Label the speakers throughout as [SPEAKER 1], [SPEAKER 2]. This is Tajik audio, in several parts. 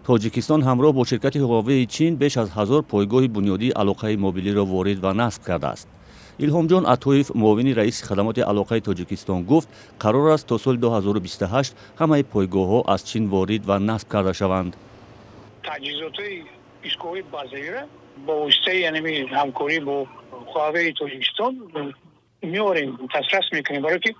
[SPEAKER 1] Тоҷикистон ҳамроҳ бо ширкати Ҳуавеи Чин беш аз 1000 пойгоҳи бунёдии алоқаи мобилиро ворид ва насб кардааст. Илҳомҷон Атоев, муовини раиси Хадамоти алоқаи Тоҷикистон, гуфт, қарор аст, то соли 2028 ҳамаи пойгоҳҳо аз Чин ворид ва насб карда шаванд.
[SPEAKER 2] Таҷҳизотҳои истгоҳҳои базавира бо воситаи янами ҳамкорӣ бо Хуавеи Тоҷикистон меорем, дастрас мекунем, барое ки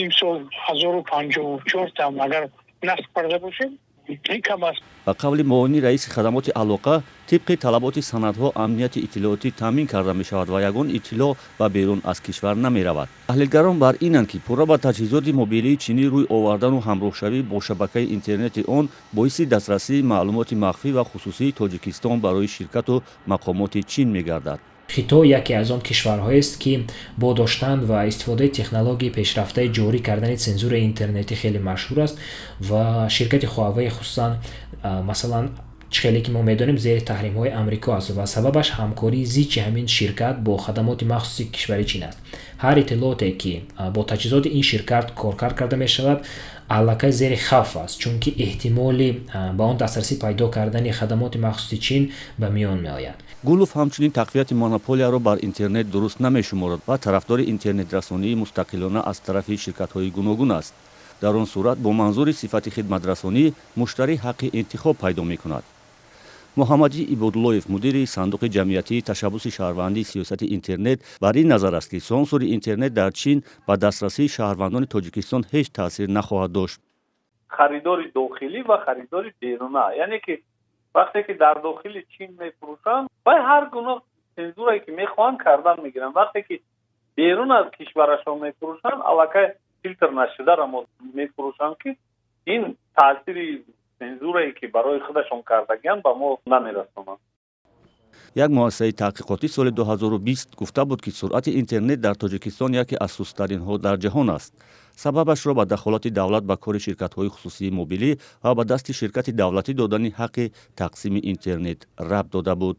[SPEAKER 2] имсол 1054та агар насб карда бошем, ин кам аст.
[SPEAKER 1] Ба қавли муовини раиси Хадамоти алоқа, тибқи талаботи санадҳо амнияти иттилоотӣ таъмин карда мешавад ва ягон иттилоъ ба берун аз кишвар намеравад. Таҳлилгарон бар инанд, ки пурра ба таҷҳизоти мобилии чинӣ рӯй овардану ҳамроҳшавӣ бо шабакаи интернети он боиси дастрасии маълумоти махфӣ ва хусусии Тоҷикистон барои ширкату мақомоти Чин мегардад.
[SPEAKER 3] Хитой яке аз он кишварҳоест, ки бо доштан ва истифодаи технологияи пешрафтаи ҷорӣ кардани цензураи интернетӣ хеле машҳур аст ва ширкати Хуавей хусусан, масалан, чӣ хеле ки мо медонем, зери таҳримҳои Амрико аст ва сабабаш ҳамкории зичи ҳамин ширкат бо хадамоти махсуси кишвари Чин аст. Ҳар иттилооте, ки бо таҷҳизоти ин ширкат коркард карда мешавад, аллакай зери хавф аст, чунки эҳтимоли ба он дастрасӣ пайдо кардани хадамоти махсуси Чин ба миён меояд.
[SPEAKER 1] Гулов ҳамчунин тақвияти монополияро бар интернет дуруст намешуморад ва тарафдори интернетрасонии мустақилона аз тарафи ширкатҳои гуногун аст. Дар он сурат бо манзури сифати хидматрасонӣ муштарӣ ҳаққи интихоб пайдо мекунад. Муҳаммадӣ Ибодуллоев, мудири Сандуқи ҷамъиятии ташаббуси шаҳрвандии сиёсати интернет, бар ин назар аст, ки сансури интернет дар Чин ба дастрасии шаҳрвандони Тоҷикистон ҳеҷ таъсир нахоҳад дошт.
[SPEAKER 4] Харидори дохилӣ ва харидори беруна, яъне ки вақте ки дар дохили Чин мефурӯшанд, вай ҳар гуна цензурае ки мехоҳанд, кардан мегиранд. Вақте ки берун аз кишварашон мефурӯшанд, аллакай филтр нашударо мефурӯшанд, ки ин таъсири цензурае ки барои худашон кардагианд, ба мо намерасонанд.
[SPEAKER 1] Як муассисаи таҳқиқотӣ соли 2020 гуфта буд, ки суръати интернет дар Тоҷикистон яке аз сусттаринҳо дар ҷаҳон аст. Сабабашро ба дахолати давлат ба кори ширкатҳои хусусии мобилӣ ва ба дасти ширкати давлатӣ додани ҳаққи тақсими интернет рабт дода буд.